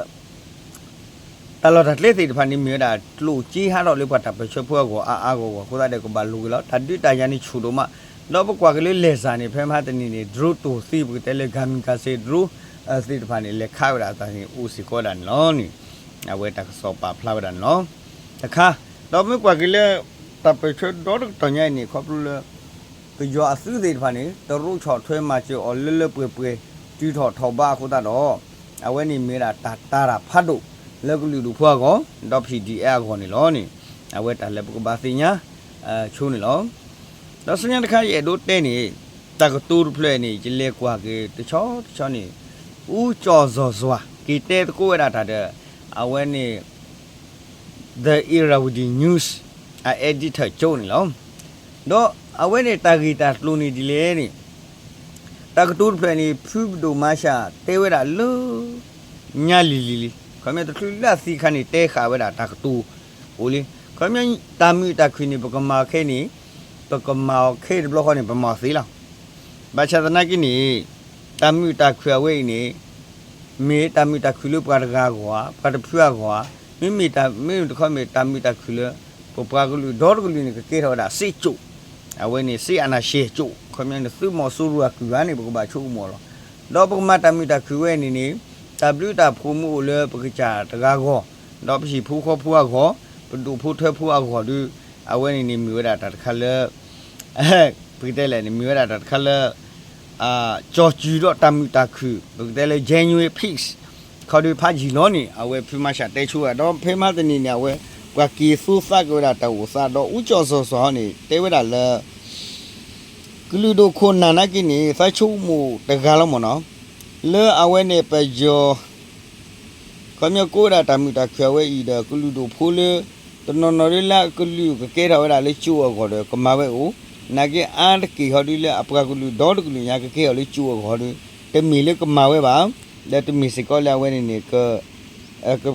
တၢ်လီၢ်တၢ်ကျဲသ့ၣ်တဖၣ်န့ၣ် မ့ၢ်ဝဲဒၣ်ကျိၣ်စ့ဟးထီၣ်လၢပှၤတၢ်ပၢၢ်ဆၢဖိအဂီၢ် အါအါဂီၢ်ဂီၢ်အဃိသတးဒီး ကဘၣ်လိၤက့ၤလီၤ. တၢ်ဒုးတၢ်ယၤန့ၣ်ဆူၣ်ဒိၣ်မး, ဒီးပကွၢ်က့ၤလၢလဲၤစၢ်န့ၣ် ဖဲမဟါတနံၤန့ၣ် drone တိၢ်သံ ပကတဲလၢ kamikaze drone သ့ၣ်တဖၣ်န့ၣ် လဲၤခးဝဲဒၣ်အသးန့ၣ် အိၣ်စ့ၢ်ကီးဝဲဒၣ်န့ၣ်လီၤန့ၣ် အဝဲတၢ်ကစီၣ်ပာ်ဖျါဝဲဒၣ်န့ၣ်လီၤ. တခါ, ဒီးမ့ၢ်ကွၢ်က့ၤလၢ တၢ်ပၢၢ်ဆၢဒီတကတီၢ်ညါအံၤန့ၣ် ခီဖျိလၢ ကယီၤအသုးသ့ၣ်တဖၣ်န့ၣ် တရူးဆီၣ်ထွဲမၤစၢၤအီၤလၢလၢပှဲၤပှဲၤ တုၤထီၣ်ထီၣ်ဘးအဃိသတးဒီး အဝဲန့ၣ်မ့ၢ်ဝဲဒၣ်တၢ်တာ်တၢ်ဖးဒိၣ် လၢကလုာ်ဒူၣ်ဖိအဂီၢ် ဒီး P D F အဂီၢ်န့ၣ်လီၤန့ၣ် အဝဲတၢ်လၢပကဘၣ်သ့ၣ်ညါ ဆိန့ၣ်လီၤ. ဒီးဆူညါတခါယအဲၣ်ဒိးတဲန့ၣ် တၢ်ကတိၤတဖျၢၣ်န့ၣ် ယလဲၤကွၢ်က့ၤတဆီတဆီန့ၣ် ဦးကျော်ဇော်စွာ က့ၤတဲသကိးဝဲဒၣ်တၢ်ဒီး အဝဲန့ၣ် The Irrawaddy News အ editor ကၠိန့ၣ်လီၤ. ဒီးအဝဲန့ၣ်တၢ်ဂ့ၢ်တၢ်ကျိၤန့ၣ်ဒ်လဲၣ်န့ၣ် တၢ်ကတိၤတဖျၢၣ်န့ၣ် ဖုပဒိၣ်မၤရှးတဲဝဲဒၣ်လၢ ညါလံၤလံၤလံၤ ခီပညီတချုးလၢအသံအခါန့ၣ် တဲဃာ်ဝဲဒၣ်တၢ်ကတိၤအိၣ်လံ. ခီပညီတၢ်မုာ်တၢ်ခုၣ်န့ၣ် ပကမၤအီၤခဲအံၤန့ၣ် ပကမၤအီၤခဲအံၤတဘျီဃီန့ၣ် ပမၤအီၤသ့လီၤ. ဘၣ်ဆၣ်သနာ်က့န့ၣ် တၢ်မုာ်တၢ်ခုၣ်အဝဲအံၤန့ၣ် မ့ၢ်တၢ်မုာ်တၢ်ခုၣ်လၢပှၤတဂၤအဂီၢ်ဧါ, ပှၤတဖုအဂီၢ်ဧါ, မ့မ့ၢ်တၢ်မ့ၢ်တခီမ့ၢ်တၢ်မုာ်တၢ်ခုၣ်လၢ ပပှၤကလုာ်ဒီတကလုာ်န့ၣ် ကကဲထီၣ်ဝဲဒၣ်စ့ၣ်ကၠိၣ်, အဝဲန့ၣ် စ့အာဏာရှင်အကၠိၣ်, ခီပညီန့ၣ် သုးမီၤစိရိၤအကုၢ်ဧါန့ၣ် ပကဘၣ်ဆိကမိၣ်လီၤ. ဒီးပကမၤတၢ်မုာ်တၢ်ခုၣ်ဝဲန့ၣ်န့ၣ် တၢ်ဘျုးတၢ်ဖှိၣ်မ့ၢ်အိၣ်လၢပကစၢ်တဂၤအဂီၢ်, ဒီးပဟံၣ်ဖိဃီဖိအဂီၢ်, ပဒိၣ်ဖိထၢဖိအဂီၢ်ဒီး အဝဲန့ၣ်န့ၣ်မ့ၢ်ဝဲဒၣ်တၢ်တခါလၢ ပကတဲလဲၣ်န့ၣ် မ့ၢ်ဝဲဒၣ်တၢ်တခါလၢ ကၠီၤစုၤဒီးတၢ်မုာ်တၢ်ခုၣ် ပကတဲလၢ genuine peace ခီဒုးဖးယံာ်လီၤန့ၣ် အဝဲဖုမၤရှးတဲဆိဝဲ ဒီးဖဲမဟါတနံၤန့ၣ် အဝဲ ပှၤက့ၤသူသးက့ၤဝဲဒၣ်တၢ်အိၣ်သး ဒီး ဦးကျော်ဇော်စွာ ဟီန့ၣ် တဲဝဲဒၣ်လၢ ကလုာ်ဒိၣ်ခိၣ်နၢ်နာ်က့န့ၣ် သးဆိကမိၣ်တဂၤလီၤမ့ၢ်နီၤ, လၢအဝဲန့ၣ်ပယီၤ ခီပညီကိးဝဲဒၣ်တၢ်မုာ်တၢ်ခုၣ်အဝဲအံၤဒီး ကလုာ်ဒိၣ်ဖိလၢ တနီၤနီၤဒ်လၢအကလုာ်ကကဲထီၣ်ဝဲဒၣ်လၢကၠိအဂီၢ်ဒီး ကမၤဝဲအိၣ်, နာ်က့အါတက့ၢ်ဟီဒုးလၢအပှၤကလုာ်ဒီတကလုာ်ညါကကဲထီၣ်လၢကၠိအဂီၢ်ဒီး တမ့ၢ်လၢကမၤဝဲဘၣ်, ဒီးတမ့ၢ်စ့ၢ်ကီးလၢအဝဲန့ၣ်န့ၣ် က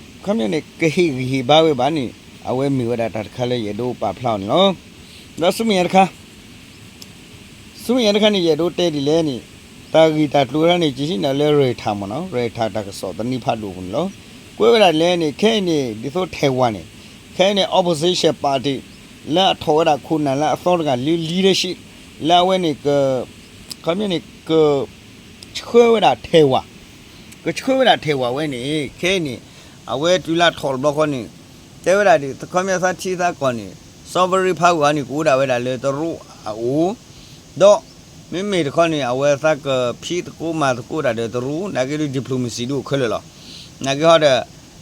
ခီပညီန့ၣ် ကဟ့ၣ်ဂံၢ်ဟ့ၣ်ဘါဝဲဘၣ်န့ၣ် အဝဲမ့ၢ်ဝဲဒၣ်တၢ်တခါလၢယအဲၣ်ဒိးပာ်ဖျါအီၤန့ၣ်လီၤ. ဒီးဆူမဲာ်ညါတခါ ဆူမဲာ်ညါတခါန့ၣ် ယအဲၣ်ဒိးတဲဒ်လဲၣ်န့ၣ် တၢ်ဂ့ၢ်တၢ်ကျိၤတခါန့ၣ် က့ၤဟံးန့ၢ်လၢ Reuters မ့ၢ်နီၤ, Reuters တၢ်ကစီၣ်သန့ဖးဒိၣ်အပူၤန့ၣ်လီၤ. ကွဲးဝဲဒၣ်လဲၣ်န့ၣ် ခဲအံၤန့ၣ် ဒ်သိး Taiwan န့ၣ် ခဲအံၤန့ၣ် opposition party လၢအထီၣ်ဝဲဒၣ်ခိၣ်နၢ်လၢအသီတဂၤလၢ leadership လၢအဝဲန့ၣ်က ခီပညီန့ၣ် က ဆှၢဝဲဒၣ် Taiwan ကဆှၢဝဲဒၣ် Taiwan ဝဲန့ၣ် ခဲအံၤန့ၣ် အဝဲတုၤလၢထီၣ်တဘျီဃီန့ၣ် တဲဝဲဒၣ်ဒ် ခီပညီသးထံသးကီၢ်န့ၣ် sovereign power န့ၣ် ကအိၣ်ဒၣ်ဝဲဒၣ်လၢတရူးအအိၣ်, ဒီး မ့မ့ၢ်တခီန့ၣ် အဝဲသးကဖံးသကိးမၤသကိးတၢ်ဒီးတရူး နာ်က့ဒ် diplomacy ဒ်အိၣ်ခဲလၢာ်လီၤ. နာ်က့ဟီဒီး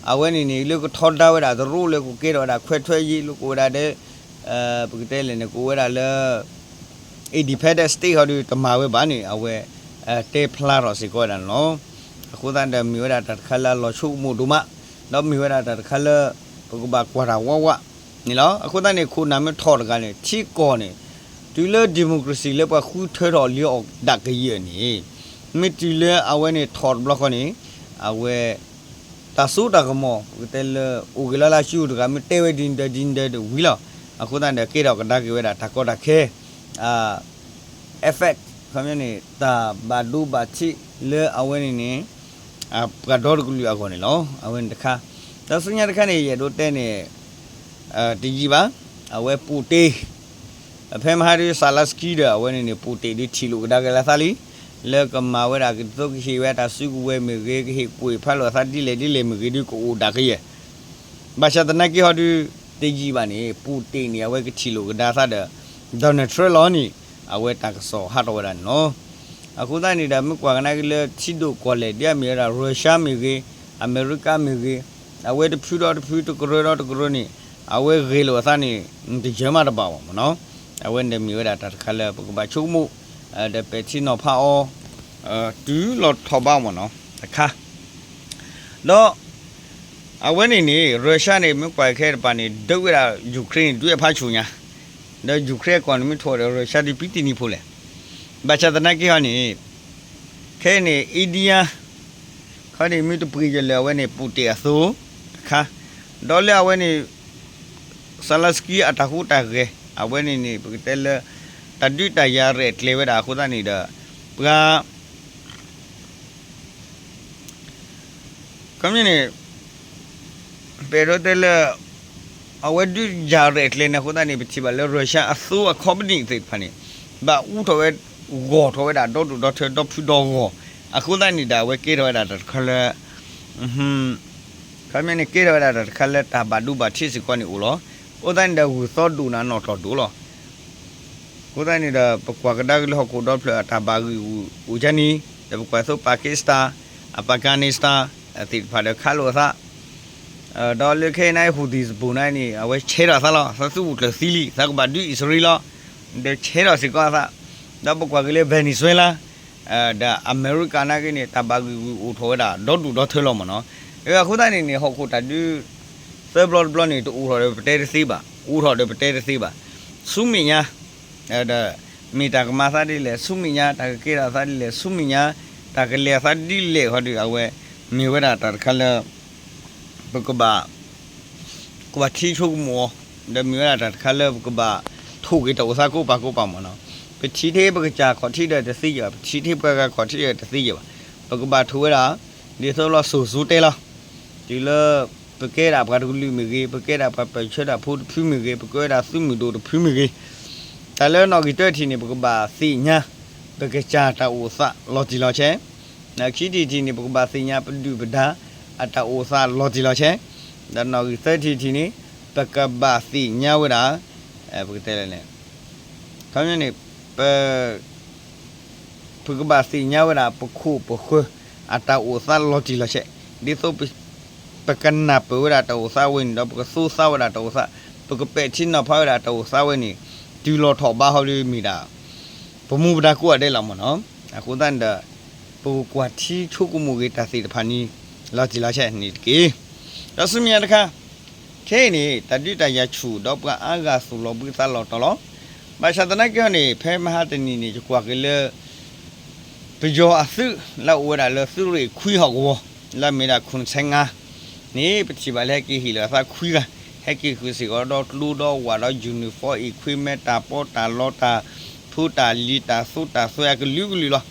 အဝဲန့ၣ်န့ၣ် လၢကထီဒါဝဲဒၣ်တရူးလၢကကဲထီၣ်ဝဲဒၣ်ခွဲးထွဲယံၤ လၢကအိၣ်ဝဲဒၣ်ဒီး ပကတဲလဲၣ်န့ၣ် ကအိၣ်ဝဲဒၣ်လၢ independent state ဟီဒီး တမၤဝဲဘၣ်န့ၣ် အဝဲ တဲဖျါထီၣ်စ့ၢ်ကီးဝဲဒၣ်န့ၣ်လီၤ. အဃိသတးဒီး မ့ၢ်ဝဲဒၣ်တၢ်တခါလၢအလီၤဆိကမိၣ်ဒိၣ်မး, ဒီးမ့ၢ်ဝဲဒၣ်တၢ်တခါလၢ ပကဘၣ်ကွၢ်တၢ်ဝးဝးန့ၣ်လီၤ. အဃိသတးန့ၣ် ခိၣ်နၢ်မ့ၢ်ထီၣ်တဂၤန့ၣ် ထံကီၢ်န့ၣ် တုၤလၢ democracy လၢပှၤဃုထၢထီၣ်လံအီၤဒၣ်ကယဲၢ်န့ၣ် မ့ၢ်တုၤလၢအဝဲန့ၣ်ထီၣ်တဘျီဃီန့ၣ် အဝဲ တၢ်စိတၢ်ကမီၤ ပကတဲလၢ အိၣ်က့ၤလီၤလၢဆူတဂၤ မ့ၢ်တဲဝဲဒ်နဒၢဒ်နဒၢဒ်ဝံၤလီၤ. အဃိသတးဒီး ကဲထီၣ်ကဒါက့ၤဝဲဒၣ်တၢ်ကီတၢ်ခဲ effect ခီပညီန့ၣ် တၢ်ဘၣ်ဒိဘၣ်ထံးလၢအဝဲန့ၣ်န့ၣ် ပှၤဒီတကလုာ်အဂီၢ်န့ၣ်လီၤ. အဝဲန့ၣ်တခါ ဒီးဆူညါတခါန့ၣ် ယအဲၣ်ဒိးတဲန့ၣ် တယံာ်ဘၣ် အဝဲ Putin ဖဲမဟါဒ် Zelenskyy ဒီး အဝဲန့ၣ်န့ၣ် Putin ဒ်ထံၣ်လိာ်ကဒါက့ၤလၢသးလံ လၢကမၤဝဲဒၣ်ကဒ်သိးကဟ့ၣ်ဝဲတၢ်စုကဝဲၤမ့ၢ်ဂ့ၤ ကဟ့ၣ်ကွံာ်ဖးလိာ်အသးဒ်လဲၣ်ဒ်လဲၣ်မ့ၢ်ဂ့ၤဒ်ကအိၣ်ဒၣ်ကယဲၢ် ဘၣ်ဆၣ်သနာ်က့ဟီဒုး တယံာ်ဘၣ်န့ၣ် Putin န့ၣ် အဝဲကထံၣ်လိာ်ကဒါသးဒီး Donald Trump လီၤန့ၣ် အဝဲတၢ်ကစီၣ်ဟးထီၣ်ဝဲဒၣ်န့ၣ်လီၤ. အဃိသတးန့ၣ်ဒီး မ့ၢ်ကွၢ်ကဒါက့ၤလၢထံဒိၣ်ကီၢ်လဲၢ် ဒ်အမ့ၢ်ဝဲဒၣ် Russia မ့ၢ်ဂ့ၤ, အမဲရကၤမ့ၢ်ဂ့ၤ, အဝဲတဖုဒီးတဖု တကရၢဒီးတကရၢန့ၣ် အဝဲဂ့ၤလိာ်အသးန့ၣ် တယၢၤမးတဘၣ်ဘၣ်မ့ၢ်နီၤ. အဝဲန့ၣ်မ့ၢ်ဝဲဒၣ်တၢ်တခါလၢပကဘၣ်ဆိကမိၣ် ဒီးပဲာ်ထံနီၤဖးအီၤ တုၤလီၤထီၣ်ဘးမ့ၢ်နီၤ တခါ ဒီး အဝဲန့ၣ်န့ၣ် Russia န့ၣ် မ့ၢ်ကွၢ်ခဲတပၤန့ၣ် ဒုးဝဲဒၣ် Ukraine န့ၣ် ဒုးအဖးဆူၣ်ညါ, ဒီး Ukraine အကီၢ်န့ၣ် မ့ၢ်ထီၣ်ဒီး Russia ဒုးပံတံၢ်နံၤဖိလဲၣ်. ဘၣ်ဆၣ်သနာ်က့ဟီန့ၣ် ခဲအံၤန့ၣ် India ခီန့ၣ် မ့ၢ်တပှ့ၤယလၢာ်အဝဲန့ၣ် Putin အသိး တခါ ဒီးလၢအဝဲန့ၣ် Zelensky အတၢ်ဟူးတၢ်ဂဲၤ အဝဲန့ၣ်န့ၣ် ပကတဲလၢ တၢ်ဒုးတၢ်ယၤရဲၣ်ကျဲၤဝဲဒၣ်အဃိသတးန့ၣ်ဒီး ပှၤ ခီမ့ၢ်န့ၣ် ပအဲၣ်ဒိးတဲလၢ အဝဲဒုးယၤရဲၣ်ကျဲၤန့ၣ်အဃိသတးန့ၣ် ပထံၣ်ဘၣ်လၢ Russia အသိ အ company သ့ၣ်တဖၣ်န့ၣ် ဘၣ်အူထီၣ်ဝဲ ဂီၢ်ထီၣ်ဝဲဒၣ်ဒီဒူၣ်ဒီထၢ ဒီဖုဒီဂီၢ် အဃိသတးန့ၣ်ဒီး အဝဲကဲထီၣ်ဝဲဒၣ်တၢ်တခါလၢ ခီမ့ၢ်န့ၣ် ကဲထီၣ်ဝဲဒၣ်တၢ်တခါလၢတၢ်ဘၣ်ဒိဘၣ်ထံးစ့ၢ်ကီးန့ၣ်အိၣ်လီၤ. အဃိသတးန့ၣ်ဒီး ဂုၢ်သီဒိၣ်နၤနီၣ်တီၢ်ဒိၣ်လီၤ. အဃိသတးန့ၣ်ဒီး ပကွၢ်ကဒါက့ၤလၢဟီၣ်ခိၣ်ဒီဖျၢၣ်အတၢ်ဘၣ်ဂံၢ်ဂူာ်အိၣ်ကန့ၣ် ဒီးပကွၢ်သိ Pakistan အ Afghanistan သ့ၣ်တဖၣ်ဒီးခးလိာ်အသး ဒီးလၢခဲအံၤန့ၣ် Houthi စပိၤန့ၣ်န့ၣ် အဝဲဆဲးထီၣ်သးလီၤ. သးသုအိၣ်ကျၢၢ်သံလံ သးကဘၣ်ဒုးအံၣ်စရ့လးလီၤ. ဒီးဆဲးထီၣ်စ့ၢ်ကီးအသး ဒီးပကွၢ်က့ၤလၢ Venezuela ဒီးအမဲရကၤနာ်က့န့ၣ် တၢ်ဘၣ်ဂံၢ်ဂူာ်အိၣ်ထီၣ်ဝဲဒၣ်ဒီဒူၣ်ဒီထၢလီၤမ့ၢ်နီၤ. အဃိသတးန့ၣ်န့ၣ် ဟီၣ်ခိၣ်တၢ်ဒုး သၢဘျီတဘျီန့ၣ် တအိၣ်ထီၣ်ဒီးပတဲတသ့ဘၣ်, အိၣ်ထီၣ်ဒီးပတဲတသ့ဘၣ်. ဆူမဲာ်ညါ ဒီး မ့ၢ်တၢ်ကမၤသးဒ်လဲၣ်, ဆူမဲာ်ညါ တၢ်ကကဲထီၣ်သးဒ်လဲၣ်, ဆူမဲာ်ညါ တၢ်ကလဲၤအသးဒ်လဲၣ်ဃီဒီး အဝဲ မ့ၢ်ဝဲဒၣ်တၢ်တခါလၢ ပကဘၣ် ကွၢ်ထံဆိကမိၣ်အီၤ, ဒီးမ့ၢ်ဝဲဒၣ်တၢ်တခါလၢပကဘၣ် ထိၣ်က့ၤတၢ်အိၣ်သးကိးပၤကိးပၤမ့ၢ်နီၤ. ပထံၣ်ထဲပကစၢ်ခီၣ်ထံးဒီးတသ့ယဲၢ်ဘၣ်, ပထံၣ်ထဲပှၤဂၤခီၣ်ထံးဒီးတသ့ယဲၢ်ဘၣ်. ပကဘၣ်ထိၣ်ဝဲဒၣ် ဒ်သိးလီၤစိၤစိၤတဲလီၤ တုၤလၢ ပကဲဒၣ်ပှၤတကလုာ်မ့ၢ်ဂ့ၤ, ပကဲဒၣ်ပှၤပၢၢ်ဆၢတၢ်ဖိတဖုမ့ၢ်ဂ့ၤ, ပကဲဒၣ်သုးမုၢ်ဒိၣ်တဖုမ့ၢ်ဂ့ၤ, တၢ်လၢနီၣ်ဂံၢ်တၢထံၣ်န့ၣ် ပကဘၣ်သ့ၣ်ညါ ပကစၢ်တၢ်အိၣ်သးလီၤတံၢ်လီၤဆဲး, ခံထံၣ်တထံၣ်န့ၣ် ပကဘၣ်သ့ၣ်ညါပဒုၣ်ပဒါ အတၢ်အိၣ်သးလီၤတံၢ်လီၤဆဲး, ဒီးနီၣ်ဂံၢ်သၢထံၣ်တထံၣ်န့ၣ် ပကဘၣ်သ့ၣ်ညါဝဲဒၣ် ပကတဲလဲၣ်န့ၣ် ခီန့ၣ် ပ ပကဘၣ်သ့ၣ်ညါဝဲဒၣ် ပခိၣ်ပဃၢၤ အတၢ်အိၣ်သးလီၤတံၢ်လီၤဆဲး, ဒ်သိး ပကနၢ်ပၢၢ်ဝဲဒၣ်တၢ်အိၣ်သးဝဲန့ၣ်ဒီး ပကသိသးဝဲဒၣ်တၢ်အိၣ်သး, ပကပဲာ်ထံနီၤဖးဝဲဒၣ်တၢ်အိၣ်သးဝဲန့ၣ် တုၤလီၤထီၣ်ဘးဟီဒ်မ့ၢ်ဒၣ် ပမူပဒါကိးဂၤဒဲးလီၤမ့ၢ်နီၤ. အဃိသတးန့ၣ်ဒီး ပကကွၢ်ထံဆိကမိၣ်က့ၤတၢ်သ့ၣ်တဖၣ်န့ၣ် လီၤတံၢ်လီၤဆဲးန့ၣ်တက့ၢ်. ဒီးဆူမဲာ်ညါတခါ ခဲအံၤန့ၣ် တၢ်ဒုးတၢ်ယၤဆူၣ်ဒီးပှၤအါဂၤသူၣ်လီၤဘှံးသးလီၤတီၤလီၤ. ဘၣ်ဆၣ်သနာ်က့န့ၣ် ဖဲမဟါတနံၤန့ၣ် ယကွၢ်က့ၤလၢ ပယီၤအသုး လၢအအိၣ်ဝဲဒၣ်လၢသုးရ့ၣ်ခွံဟီၣ်ကဝီၤ လၢအမ့ၢ်ဒၣ်ခိၣ်ဆဲးငါ န့ၣ် ပထံၣ်ဘၣ်လၢဟဲက့ၤဟ့ၣ်လီၤအသးခွံဂၤ ဟဲက့ၤဃုာ်စ့ၢ်ကီးဒီးကျိဒီးဝၣ်ဒီး uniform အံၤခွံမဲ တၢ်ပီးတၢ်လီတၢ်ဖိတၢ်လံၤတၢ်သိတၢ်သွဲအကလုာ်ကလုာ်လီၤ.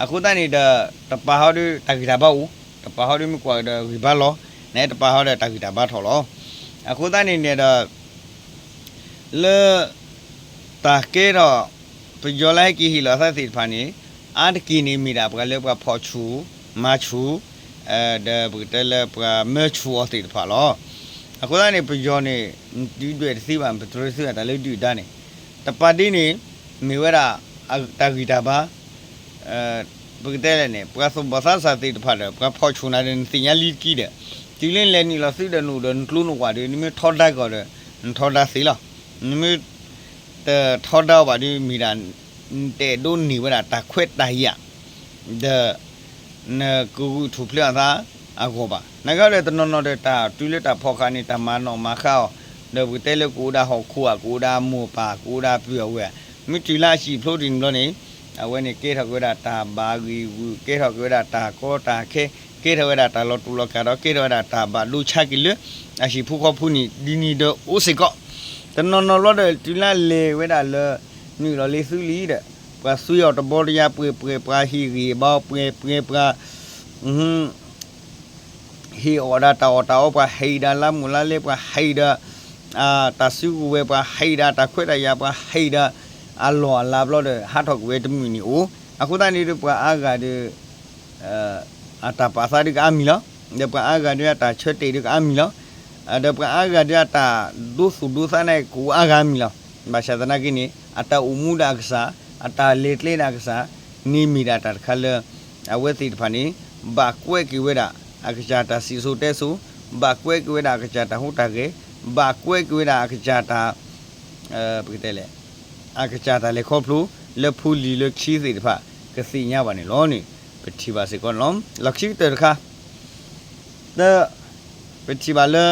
အဃိသတးန့ၣ်ဒီး တပၤဟီဒီးတၢ်ဂံၢ်တၢ်ဘါအိၣ်, တပၤဟီဒီးမ့ၢ်ကွၢ်ဒီးဂံၢ်ဘါလီၤ, န့ၣ်တပၤဟီဒီးတၢ်ဂံၢ်တၢ်ဘါထီၣ်လီၤ. အဃိသတးန့ၣ်န့ၣ်ဒီး လၢ တၢ်ကဲထီၣ် ပယီၤလၢဟဲက့ၤဟ့ၣ်လီၤသးသ့ၣ်တဖၣ်န့ၣ် အါတက့ၢ်န့ၣ်မ့ၢ်ဒၣ်ပှၤလၢပှၤဖီၣ်ဆူၣ် မၤဆူၣ် ဒီးပကတဲလၢပှၤမၢဆူၣ်အီၤသ့ၣ်တဖၣ်လီၤ. အဃိသတးန့ၣ် ပယီၤန့ၣ် ဒုးဒွဲၣ်တသ့ဘၣ် ပတြၢၤတသ့ဘၣ်တၢ်လၢဒုၣ်ဒါန့ၣ် တပၤဒ်န့ၣ် မ့ၢ်ဝဲဒၣ် တၢ်ဂံၢ်တၢ်ဘါ ပကတဲလဲၣ်န့ၣ် ပှၤသူၣ်ဘီၣ်သးစၢ်သ့ၣ်တဖၣ်ဒီး ပှၤဖီၣ်ဆူၣ်နၤဒီး နသ့ၣ်ညါလံတက့ၢ်ဒီး တုၤလၢနလဲၤနုာ်လီၤသုးဒီးနအိၣ်ဒီးနကျိနဝၣ်ဒီး နမ့ၢ်ထီဒါကီၢ်ဒီး နထီဒါသ့လီၤ. နမ့ၢ်တထီဒါဘၣ်ဒီး မ့ၢ်ဒၣ် နတအဲၣ်ဒိးန့ၢ်ဝဲဒၣ်တၢ်ခွဲးတၢ်ယာ် ဒီး နကဂုာ်ထူၣ်ဖျဲးအသးအဂီၢ်ဘၣ်. နာ်က့ဒီးတနီၤနီၤဒီး တၢ်တုၤလၢတၢ်ဖီၣ်ဃာ်န့ၣ် တၢ်မၤနီၣ်မၤဃါအီၤ, ဒီးပကတဲလၢကအိၣ်ဒၣ်ဟီၣ်ခိၣ်ဧါ, ကအိၣ်ဒၣ်မိၢ်ပၢ်, ကအိၣ်ဒၣ်ပုၢ်အဝဲၢ်ဧါ, မ့ၢ်တုၤလၢအဟံၣ်ဖျိတန့ၣ်ဘျီန့ၣ် အဝဲန့ၣ်ကဲထီၣ်က့ၤဝဲဒၣ်တၢ်ဘၣ်ဂံၢ်ဂူာ်, ကဲထီၣ်က့ၤဝဲဒၣ်တၢ်ကီတၢ်ခဲ, ကဲထီၣ်ဝဲဒၣ်တၢ်လီၤတူာ်လီၤကာ်ဒီး ကဲထီၣ်ဝဲဒၣ်တၢ်ဘၣ်ဒိဆါက့ၤလၢ အဟံၣ်ဖိဃီဖိန့ၣ် ဒ်န့ၣ်ဒီးအိၣ်စ့ၢ်ကီး. တနီၤနီၤဘျီဒီး တုၤလၢလဲၤဝဲဒၣ်လၢ နုာ်လီၤလၢသုးလံဒီး ပှၤသွံအီၤတဘီတယါပှဲၤပှဲၤ, ပှၤဟ့ၣ်ဂံၢ်ဘါပှဲၤပှဲၤ, ပှၤ ဟ့ၣ်အီၣ်ဒၣ်တၢ်အီၣ်တၢ်အီ, ပှၤဟ့ၣ်ဒၣ်လါမူးလါလဲ, ပှၤဟ့ၣ်ဒၣ် တၢ်စုကဝဲၤ, ပှၤဟ့ၣ်ဒၣ်တၢ်ခွဲးတၢ်ယာ်, ပှၤဟ့ၣ်ဒၣ်အလီၢ်အလၤဘျီဒီး ဟးထီၣ်ကွံာ်ဝဲတမုာ်န့ၣ်အိၣ်. အဃိသတးန့ၣ်ဒီး ပှၤအါဂၤဒီး အတၢ်ပာ်သးဒုးကအါမံၤလီၤ. ဒီးပှၤအါဂၤဒီးအတၢ်ဆၢတဲာ်ဒုးကအါမံၤလီၤ. ဒီးပှၤအါဂၤဒီးအတၢ်ဒိသူၣ်ဒိသးန့ၣ် ကအါဂၤအါမံၤလီၤ. ဘၣ်ဆၣ်သနာ်က့န့ၣ် အတၢ်အိၣ်မူဒၣ်အကစၢ်, အတၢ်လဲၤကျဲဒၣ်အကစၢ် န့ၣ်မ့ၢ်ဒၣ်တၢ်တခါလၢ အဝဲသ့ၣ်တဖၣ်န့ၣ် ဘၣ်ကွဲးက့ၤဝဲဒၣ် အကစၢ်တၢ်စံၣ်စိၤတဲစိၤ, ဘၣ်ကွဲးက့ၤဝဲဒၣ်အကစၢ်တၢ်ဟူးတၢ်ဂဲၤ, ဘၣ်ကွဲးက့ၤဝဲဒၣ်အကစၢ်တၢ် ပကတဲလဲၣ် အကစၢ်တၢ်လဲၤခီဖျိ လၢဖိလံၤလၢခံသ့ၣ်တဖၣ် ကသ့ၣ်ညါဘၣ်န့ၣ်လီၤန့ၣ် ပထံၣ်ဘၣ်စ့ၢ်ကီးန့ၣ်လီၤ. လီၢ်ခံကတၢၢ်တခါ ဒီး ပထံၣ်ဘၣ်လၢ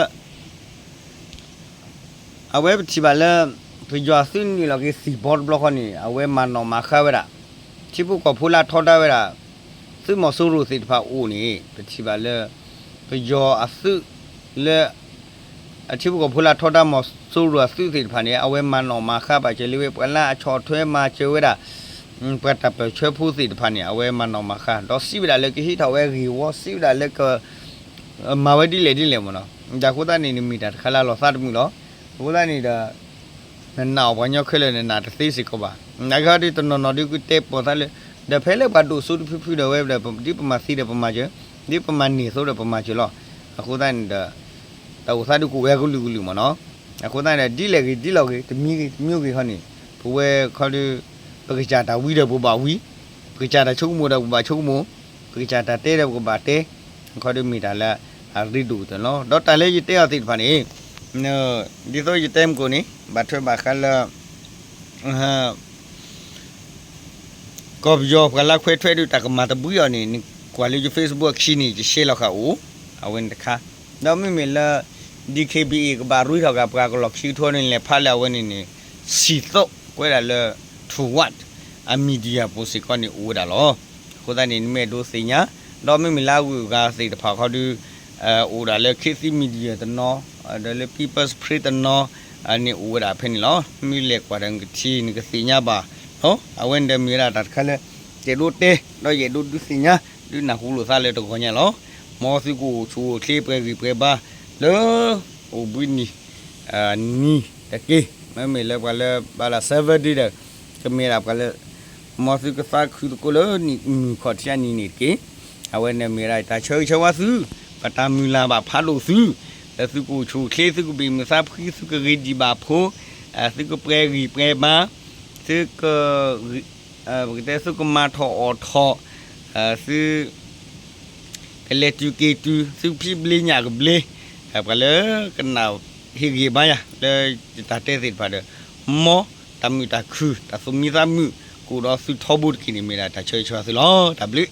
အဝဲပထံၣ်ဘၣ်လၢ ပယီၤအသုးနုာ်လီၤက့ၤသံၣ်ဘီတဘျီဃီန့ၣ် အဝဲမၤနီၣ်မၤဃါဝဲဒၣ် ထံဖိကီၢ်ဖိလၢအထီဒါဝဲဒၣ် သုးမီၤစိရိၤသ့ၣ်တဖၣ်အိၣ်န့ၣ် ပထံၣ်ဘၣ်လၢ ပယီၤအသုးလၢ အထံဖိကီၢ်ဖိလၢအထီဒါမီၤစိရိၤအသုးသ့ၣ်တဖၣ်န့ၣ် အဝဲမၤနီၣ်မၤဃါဘၣ်စၢၤလံဝဲ ပှၤလၢအဆီၣ်ထွဲမၤစၢၤဝဲဒၣ် ပှၤတၢ်ပၢၢ်ဆၢဖိသ့ၣ်တဖၣ်န့ၣ် အဝဲမၤနီၣ်မၤဃါ ဒီးစံးဝဲဒၣ်လၢကဟံးထီၣ်ဝဲဂ့ၢ်ဝီ စံးဝဲဒၣ်လၢက မၤဝဲဒ်လဲၣ်ဒ်လဲၣ်မ့ၢ်နီၤ. အဃိသတးန့ၣ် နမ့ၢ်တၢ်တခါလၢအလီၤသးတမုာ်လီၤ. အဃိသတးန့ၣ်ဒီး နနာ်အီၤပှၤကညီခဲလၢာ်နနာ်တသ့စ့ၢ်ကီးဘၣ်. နာ်က့ဟီဒုးတနီၤနီၤဒုးကတဲပိာ်သးလၢ ဒီးဖဲလၢပှၤဒိၣ်စိတဖုဖုဒီးဝဲဒီး ဒ်ပမၤသံဒီးပမၤစၢၤ, ဒ်ပမၤန့ၢ်သိဒီးပမၤစၢၤလီၤ. အဃိသတးန့ၣ်ဒီး တၢ်အိၣ်သးဒုးကအိၣ်ဝဲကလုာ်ကလုာ်မ့ၢ်နီၤ. အဃိသတးန့ၣ်ဒီး ဒ်လဲၣ်ဂ့ၤဒ်လဲၣ်ဂ့ၤ တမံၤဂ့ၤတမံၤဂ့ၤဟီန့ၣ် ပဝဲခီဒုး ပကစၢ်တၢ်ဝံဒီးပကဘၣ်ဝံ, ပကစၢ်တၢ်ဆိကမိၣ်ဒီးပကဘၣ်ဆိကမိၣ်, ပကစၢ်တၢ်တဲဒီးပကဘၣ်တဲ, ခီဒုးမ့ၢ်တၢ်လၢအရ့ဒိၣ်ကတၢၢ်လီၤ. ဒီးတၢ်လၢယတဲအီၤသ့ၣ်တဖၣ်န့ၣ် ဒ်သိးယတဲမုၢ်ကိၣ်န့ၣ် ဘၣ်ထွဲဘၣ်ဃးလၢ ကီၢ်ပယီၤပှၤလၢခွဲးထွဲဒုးတၢ်ကမၤတဘှံးအီၤန့ၣ် နကွၢ်လၢယ Facebook အခံန့ၣ် ယရှဲလီၤဃာ်အိၣ်, အဝဲန့ၣ်တခါ, ဒီးမ့မ့ၢ်လၢ ဒီး DKBA ကဘၣ်ရ့ထီၣ်က့ၤပှၤကလီၢ်ခံကထိန့ၣ် လဲၤဖးလၢအဝဲန့ၣ်န့ၣ် စံၣ်သီးကွဲးဒၣ်လၢ Towad အ media ပူၤစ့ၢ်ကီးန့ၣ်အိၣ်ဝဲဒၣ်လီၤ. အဃိသတးန့ၣ် နမ့ၢ်အဲၣ်ဒိးသ့ၣ်ညါ, ဒီးမ့မ့ၢ်လၢအဂုၤအဂၤသ့ၣ်တဖၣ်ခီဒုး အိၣ်ဒၣ်လၢ ခေတ်သစ် Media တနီၤ, ဒီးလၢ People's Press တနီၤ, န့ၣ်အိၣ်ဝဲဒၣ်ဖဲန့ၣ်လီၤ. မ့ၢ်လဲၤကွၢ်ဒီးနကထံၣ် နကသ့ၣ်ညါဘၣ်လီၤ. အဝဲန့ၣ်ဒီးမ့ၢ်ဝဲဒၣ်တၢ်တခါလၢ ယအဲၣ်ဒိးတဲ ဒီးယအဲၣ်ဒိးဒုးသ့ၣ်ညါ ဒုးနၢ်ဟူလိာ်သးလၢတဂီၤညါလီၤ. မ်သုကအိၣ်ဆူၣ်အိၣ်ချ့ပှဲၤဂံၢ်ပှဲၤဘါ လၢ အိၣ်ဘှံးနံၤ နံၤတက့ၢ်. မ့မ့ၢ်လၢပှၤလၢဘၣ်လၢ seven day ဒီး ကမ့ၢ်ဒၣ်ပှၤလၢ မ်သုကသးခုသကိးလၢနံၣ်မုၢ်ခီၣ်ထံးအနံၤန့ၣ်တက့ၢ်. အဝဲန့ၣ်မ့ၢ်ဒၣ်တၢ်ဆၢဂ့ၤဆၢဝါသု, ပတၢ်မုၢ်လၢ်ဘၣ်ဖးဒိၣ်သု, လၢသုကအိၣ်ဆူၣ်အိၣ်ချ့ သုကဘ့ၣ်မုာ်သးဖှံ သုကဂ့ၤဒံးဘၣ်ဖိ, သုကပှဲၤဂံၢ်ပှဲၤဘါ, သုက ပကတဲသုကမၤထီၣ်အီၣ်ထီၣ်, သု ကလဲၤတုၤက့ၤတုၤ သုဖံးဘျ့ညၣ်ကဘျ့, ပှၤလၢကနၣ်ဟ့ၣ်ဂံၢ်ဘါယၤ လၢယတၢ်တဲသ့ၣ်တဖၣ်ဒီး, မ်တၢ်မုာ်တၢ်ခုၣ် တၢ်သူၣ်မံသးမုာ် ကအိၣ်ဒီးသုထီဘိတက့ၢ်န့ၣ် မ့ၢ်ဒၣ်တၢ်ဆၢဂ့ၤဆၢဝါသုလီၤ. တၢ်ဘျုး